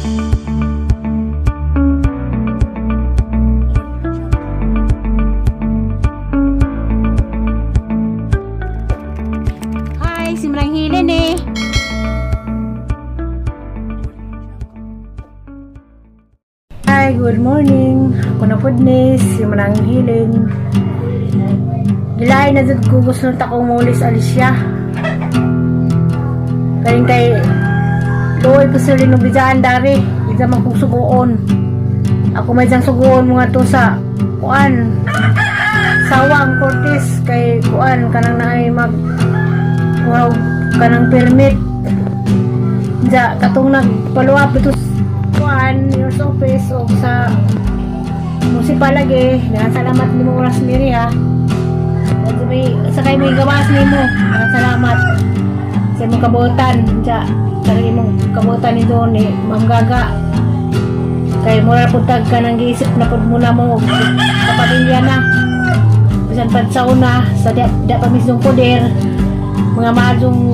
Hi, si Manang Helen eh. Hi, good morning. Ako na po ni si Manang Hiling. Gilay na jud ko gusto ta kong mulis Alicia. Kaning kay luoy ko sa linog bidaan dari, bisa man kong suguon. Ako may diyang suguon mga to sa kuan. Sawang Cortez kay kuan kanang naay mag wow, kanang permit. Ja, katong nagpaluap ito kuan your office o sa municipal lagi. Daghang salamat nimo, Rosemary, ha. Medyo may sakay may gawas nimo. Daghang salamat sa imong kabuotan. Ja, kanang imong kabuotan ni doon ni Ma'am Gaga. Kay mura pud tag kanang giisip na pud mo na mo og kapamilya na. Bisan pad sa una sa di pa mismong poder mga mahadong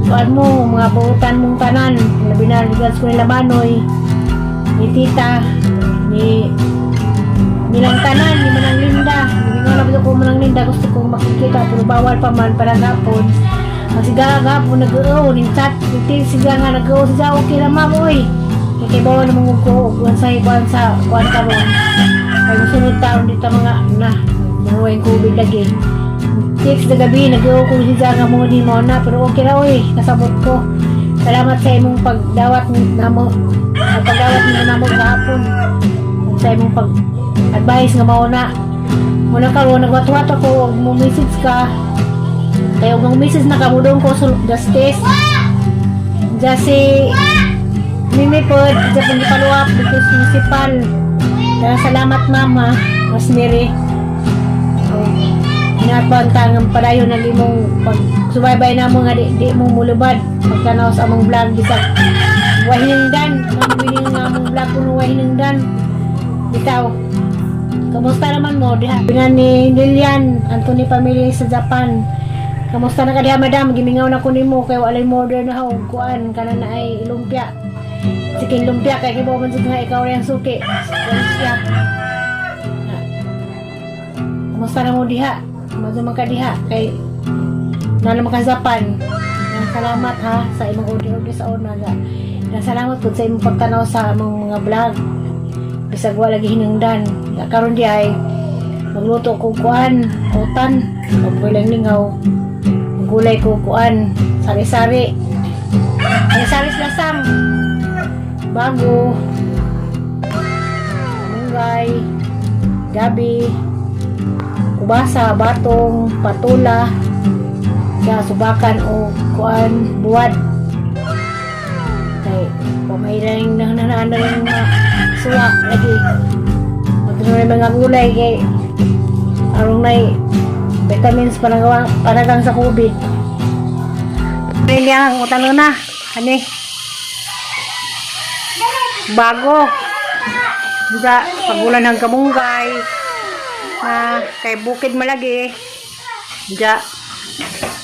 kuan mo, mga buutan mong tanan, labi na regards ko nila Manoy, ni Tita, ni nilang tanan, ni Manang Linda. Hindi na ko Manang Linda, gusto kong makikita, pero bawal pa man para gapon. Ang siga gapon, nag-oo, ning chat, ning siga nga, nag-oo, siga, okay lang ma'am, oy. Kay kay bawal naman ko, kuan sa, kuan sa, kuan karon. Kay musunod taon dito mga, na, mga yung COVID lagi. 6 na gabi, nag-oo ko siya nga mo ni mo na, pero okay ra oy, nasabot ko. Salamat sa imong pagdawat namo, sa pagdawat nimo namo gahapon. Ug sa imong pag advice nga mao na. Muna karon nagwatwat ako og mo message ka. Kay og message na ka mo ko sa justice. Diya si Mimi pod, diya pong gipaluap dito sa municipal. Kaya salamat, mama, Rosemary. Oh, Ingat ta nga padayon na imong pagsubaybay namo nga di mo mulubad pagtanaw sa among vlog bisag wahinungdan mamili nga among vlog kuno wahinungdan bitaw. Kamusta naman mo diha? Binan ni Lilian Anthony family sa Japan. Kamusta na ka diha, madam? Gimingaw na ko nimo kay walay order na og kuan kana na ay lumpia. Chicken lumpia kay kibaw man jud nga ikaw rin ang suki. Kuan siya. Kumusta na mo diha? Kumusta man ka diha? Kay na naman ka sa Japan. Yan, salamat ha sa imong order order sa una. Yan, salamat po sa imong pagtanaw sa among mga vlog. Bisag wala lagi hinungdan. Ya, karon di ay magluto ko kuan, utan, pag lang lingaw. Gulay ko kuan, sari-sari. Sari-sari sa lasang. Bago. Munggay, gabi, kubasa, batong, patula, sa subakan o kuan, buwad. Kay, pamahirang nananaan na rin mga suwa lagi. Magdano na mga gulay kay arong nay vitamins panagawa panagang sa COVID. Ay niya ang utano na. Ani. Bago. Sa pagulan ng kamunggay na kay bukid malagi. Diya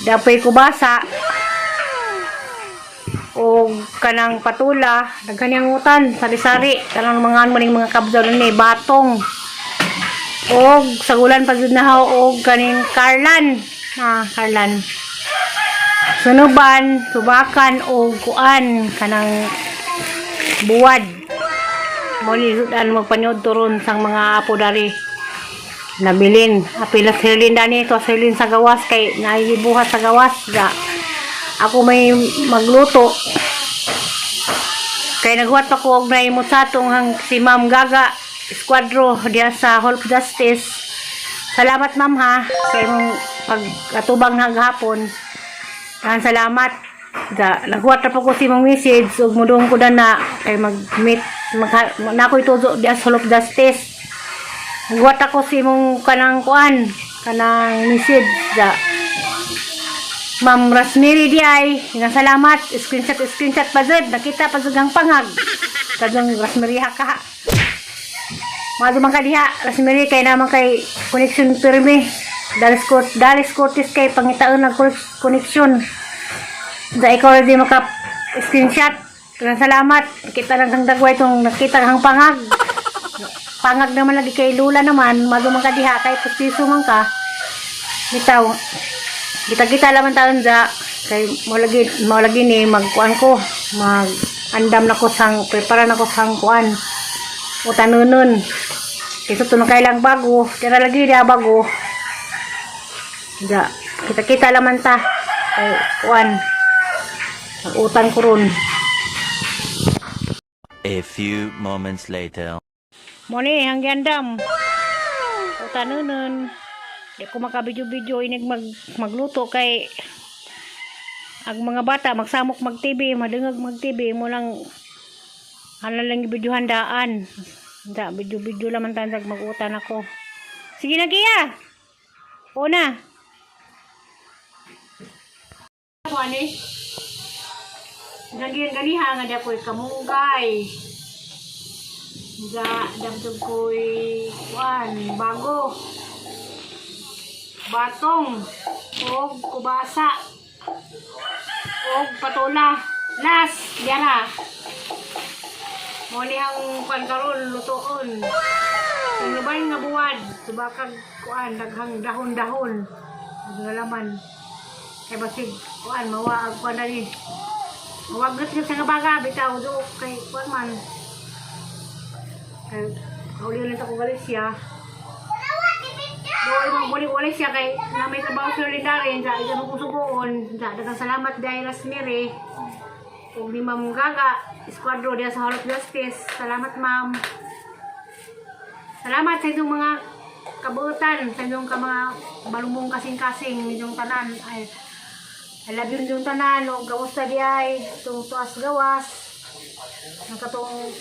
dapay kubasa o kanang patula, daghan yang utan sari-sari kanang mga ano ning mga kabzaw ni batong og sagulan pa jud na haw og kaning karlan na karlan sunuban subakan og kuan kanang buwad mo ni sudan magpaniod turon sang mga apo dari nabilin apila silin dani to silin sa gawas kay naibuhat sa gawas ga ako may magluto kay naghuwat pa ko og naimot sa atong hang si Ma'am Gaga Esquadro diha sa Hall of Justice. Salamat, ma'am, ha, sa imong pag-atubang na gahapon. Daghang salamat. Da, naghuwat ra po ko si imong message ug mudung ko dana kay mag-meet mag, na ako'y tuzo diha sa Hall of Justice. Naghuwat ako si imong kanang kuan, kanang message da. Ma'am Rosemary di ay, nga salamat. Screenshot, screenshot pa jud. Nakita pa jud ang pangag. Kadang Rosemary ha ka. Mga man ka diha, Rosemary kay naman kay connection pirmi. Dalis Cortez kay pangitaon ng connection. Da ikaw di maka screenshot. Salamat. Kita lang kang dagway itong nakita kang pangag. Pangag naman lagi kay Lula naman. Maguman ka diha kay pustiso man ka. Bitaw. Kita-kita laman taon ja kay mo lagi ni magkuan ko, mag andam na ko sang prepara na ko sang kuan utanunon kaysa tunong kailang bago tira lagi dia bago ja. Kita-kita laman ta kay kuan utan ko ron. A few moments later. Mo ni ang giandam utanunon. Di ko makabidyo-bidyo inig magluto kay ang mga bata magsamok mag TV, madungag mag TV mo lang hala lang ibidyohan daan. Da bidyo-bidyo laman tan mag-utan ako. Sige na, Kia. Oo na. Ako ani. Gagian ganiha nga di ako'y kamunggay. Ga damtog ko'y kuan bago. Batong og kubasa og patula. Las, yara. Mo ni ang kuan karon lutoon. Ang lubay nga buwad, subakag kuan daghang dahon-dahon. Ang laman. Kay basig kuan mawa ang kuan dali. Mawagot gyud sa nga baga bitaw do kay kuan man. Kay kauli ulit ako Galicia. Doon mga buli-uli siya kay na may trabaho sa Linda rin sa isa mong sugoon. Sa daghang salamat dahil Rosemary. Ug ni Ma'am Gaga, Esquadro diya sa Hall of Justice. Salamat, ma'am. Salamat sa inyong mga kabuutan, sa inyong ka mga balumong kasing-kasing, inyong tanan. Ay, I love you inyong tanan. O gawas di ay, itong tuas gawas. Ang katong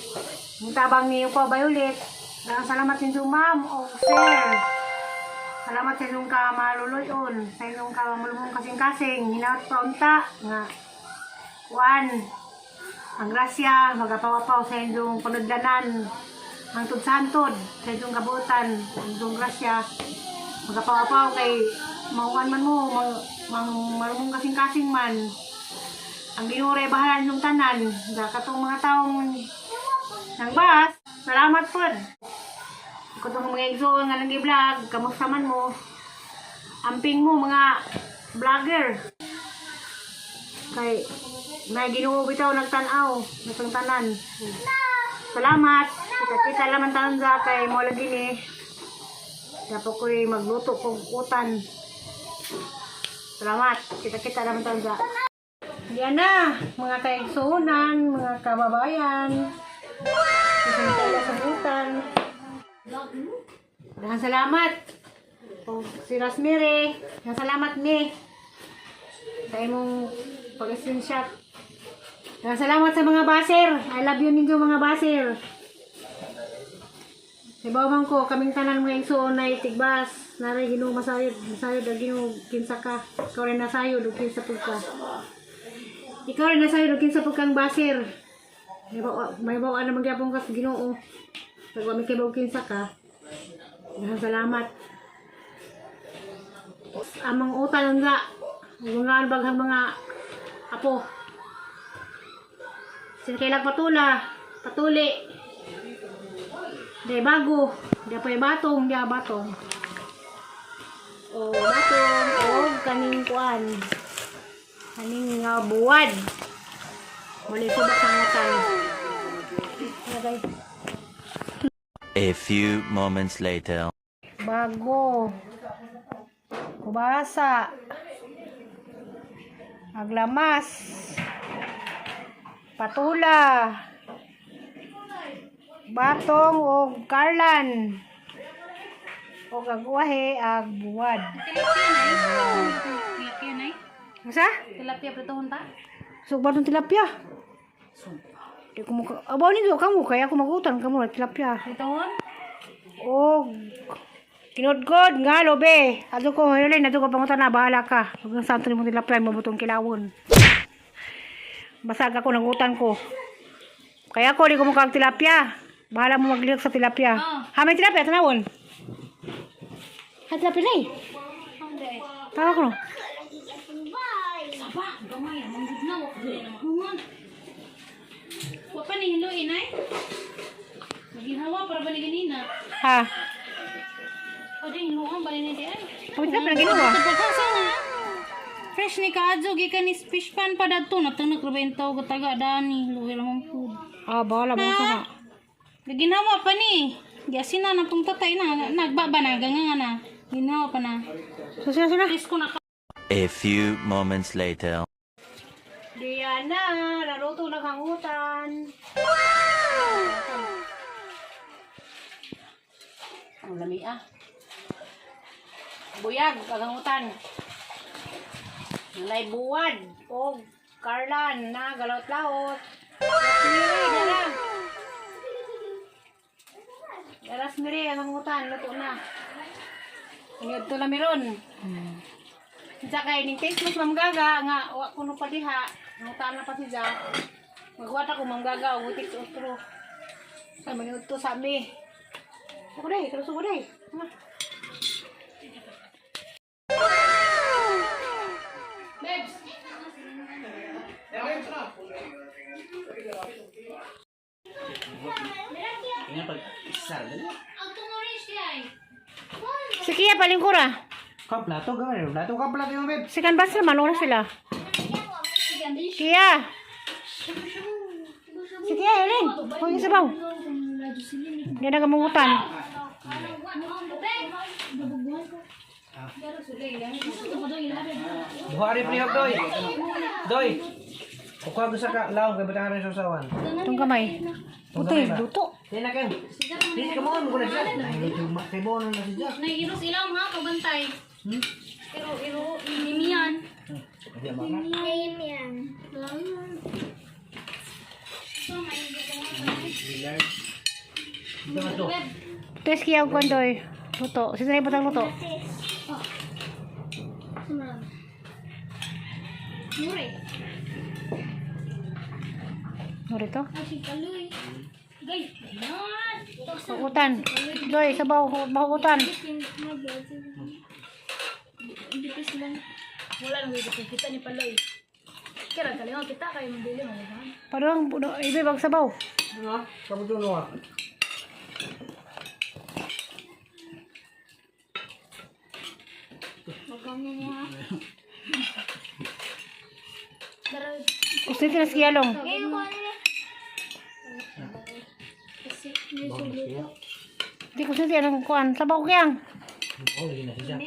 ang tabang niyo ko, Violet. Daghang salamat sa inyong ma'am o sir. Salamat sa inyong kamaluloyon, sa inyong kamalumong kasing-kasing. Hinaot pa unta nga kuan ang grasya magapawapaw sa inyong panudlanan hangtod sa hantod sa inyong kabuotan. Ang inyong grasya magapawapaw kay mauwan man mo mang, mang marumong kasing-kasing man ang Ginoo ray bahala inyong tanan ga katong mga taong nang bas. Salamat pod katong mga igsoon nga nagi-vlog. Kamusta man mo? Amping mo mga vlogger kay may Ginoo bitaw nagtan-aw natong tanan. Salamat. Kita-kita laman taon sa kay mo lagi ni. Dapat ko'y magluto kog utan. Salamat. Kita-kita laman taon sa. Yan na, mga kaigsunan, mga kababayan. Kita sa utan. Daghang salamat. O, si Rosemary, daghang salamat ni sa imong pag-screenshot. Daghang salamat sa mga baser. I love you ninyo mga baser. Sa bawang ko, kaming tanan mga igsuon na itigbas. Naray Ginoo masayod, masayod ang Ginoo kinsa ka. Ikaw rin nasayod ug kinsa pud ka. Ikaw rin nasayod ug kinsa pud kang baser. May bawa naman gyapon ka sa Ginoo. Pag wa mi kay kinsa ka. Daghang salamat. Amang utan nga. Mga baghang mga apo. Sin kailang patula, patuli. Di bago, di pa batong, di batong. O batong o kaning kuan. Kaning nga buwad. Muli subak ang utan. Lagay. A few moments later. Bago. Kubasa. Aglamas. Patula. Batong o karlan. O agwahe ag buwad. Tilapia na eh. Tilapia na eh. Unsa? Tilapia pritohon ta? So batong tilapia. Di ko maka abaw nito kamo kaya ako magutan kamo na tilapia. Pritohon? Og kinudgod nga lobe. Adto ko Helen, adto ko pangutan na bahala ka. Huwag nang santo nimo tilapia mo butong kilawon. Basag ako nagutan ko. Kaya ako di ko mukha ang tilapia. Bahala mo magliyok sa tilapia. Oh. Ha, may tilapia tanawon. Ha, tilapia na eh. Hindi. Tawa ko no. Saba, gamay, manggod na. Wag na mahungan. ni hiluin ay? Maginhawa para ba ni ganina? Ha? O di hiluan ba ni di ay? Pwede na pala ginawa. Fresh ni kaadyo gikan ni fish pan pa dadto natungnak ra ba yung tao kataga dani luwi lang ang food. Ah, bahala mo sa ka. Ginawa pa ni. Giasin na tong tatay na nagbaba na ganga na. Ginawa pa na. So sila sila. Please ko na A few moments later. Diana, naluto ng hangutan. Ang lami ah. Buyag, kagangutan. Nalay buwad, og karlan na galaot-laot. Miri, dara. Daras miri, ang hangutan, luto na. Inyod to na meron. Sa kay ning taste mas Ma'am Gaga nga wa kuno pa diha, nangutan na pa si Ja. Magwata ko Ma'am Gaga og utik sa otro. Sa maniud to sa mi. Ako day, karuso ko day. Ma. Babes. Ang orange di ay. Si Kia palingkura. Ka plato gamay, plato ka plato yung babe. Si Canvas naman una sila. Kia. Si Kia, Helen. Huwag yung sabaw. Hindi na gamungutan. Buha rin prihok doy. Doy. Kukuha ko sa ka laong kay butangan rin sa usawan. Itong kamay. Puti, luto. Di na kang. Di ka mo mo na siya. Kay mo na si Jack. Naiiros ilaw ha, pabantay. Pero iro nimian. Di ba na? Ito to. Test Kia og kondoy. Luto. Si Sanay butang luto. Nure. Ano rito? Gay. Yan. Hukutan. Doy, sabaw, bahukutan. Wala nang kita ni Paloy. Kira kalingaw kita kay mabili mo ba? Parang ibig sabaw. Ha? Kabuto no. Gusto nito na si Kialong. Hindi ko siya anong kuan. Sabaw kiyang. Oh, lagi na si Jack.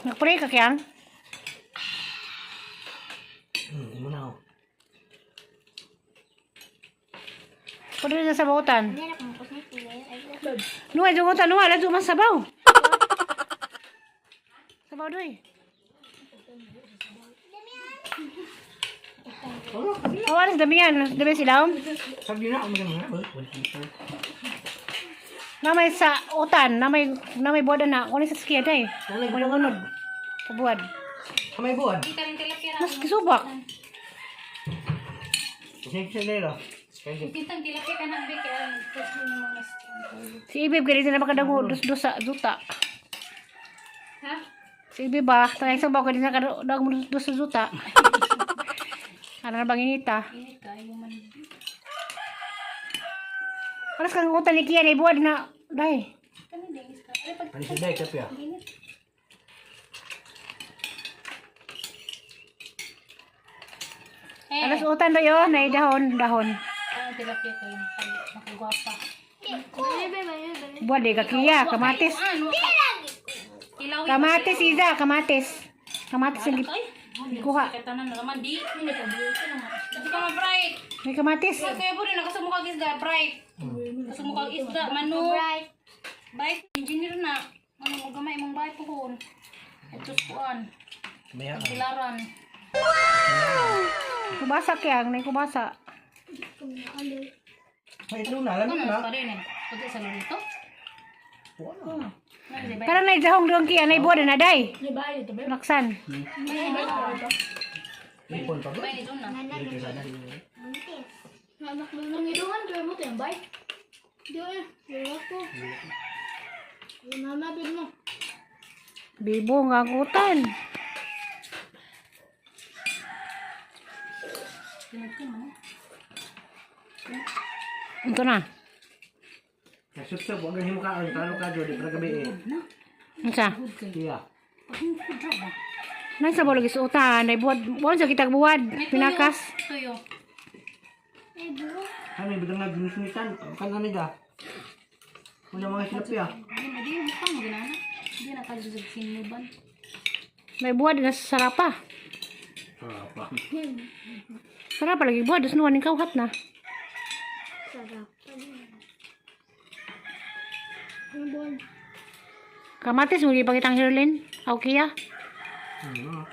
Nagpray ka kiyang? Mo na. oh. Pwede na sa sabaw-tan. Nuwa, jungutan, nuwa. Ladyo man sabaw. Sabaw doy. Oh, alas damihan. Damihan sila. Sabi na mo na. Na may sa utan, na may buwad na. Kunin sa skiya day. Kunin unod. Sa buwad. Kamay buwan. Di ka rin tilapia. Mas kisubak. Sige sila. Kitang tilapia ka na be kaya first ni mo na. Si Ibib, ganito na makadago. Dus-dus sa duta. Ha? Si Ibib ba? Tangay sa baw, ganito na kadago dus sa duta. Ano na bang inita? Init kayo man. Alas kang utan ni Kian, ibuad na. Day. Kani dingis ka. Ay pag Ani si Dai kapya. init. Eh, Alas utan dayo, na dahon, dahon. ah, tilapia kayo makagwapa. Buwad eh, kakiya, kamatis. Ano? Kilawi. Kamatis, Iza, kamatis. Kamatis ang Ay, gikuha. Katanan na naman di. Hindi ka Hindi ka ma-bright. May kamatis. Kaya po rin nakasumukag isda, bright. Kasumukag isda, manu. Bright. Bright, engineer na. Ano mo gamay imong bahay pohon. Ito kuan, Maya. pilaran. Kubasa kiyang, may kubasa. May ito na alam Ano na. pa rin eh. Puti sa lorito. Wala. Karang na dahong doon kiya, na ibuad na day. Naksan. May pon pa ba? Bay ni Jun na. Nangidungan ko mo tayo bay. Di eh, wala ko. Mama bid mo. Bibo nga gutan. Sunod ko man. Ito na. Nasubsob, huwag ang himukaan. Talo ka, Jody. Para gabi eh. Unsa? Iya. Nasa ba lagi suotan? Ay buwad, buwan sa kitag buwad. May tuyo. Pinakas. Tuyo. Ay, buo. Ano, ibig nga ginisnisan. Kan ano da? Wala mga silapya. Hindi na di mukha mo ginana. Hindi na kalusog sinuban. May buwad na sa sarapa. Sarap. Sarapa lagi buwad. Tapos nuwan ikaw hat na. Sarap. Ano buwan? Kamatis, mo gipakitang Herlin. Aw kiya. Hmm.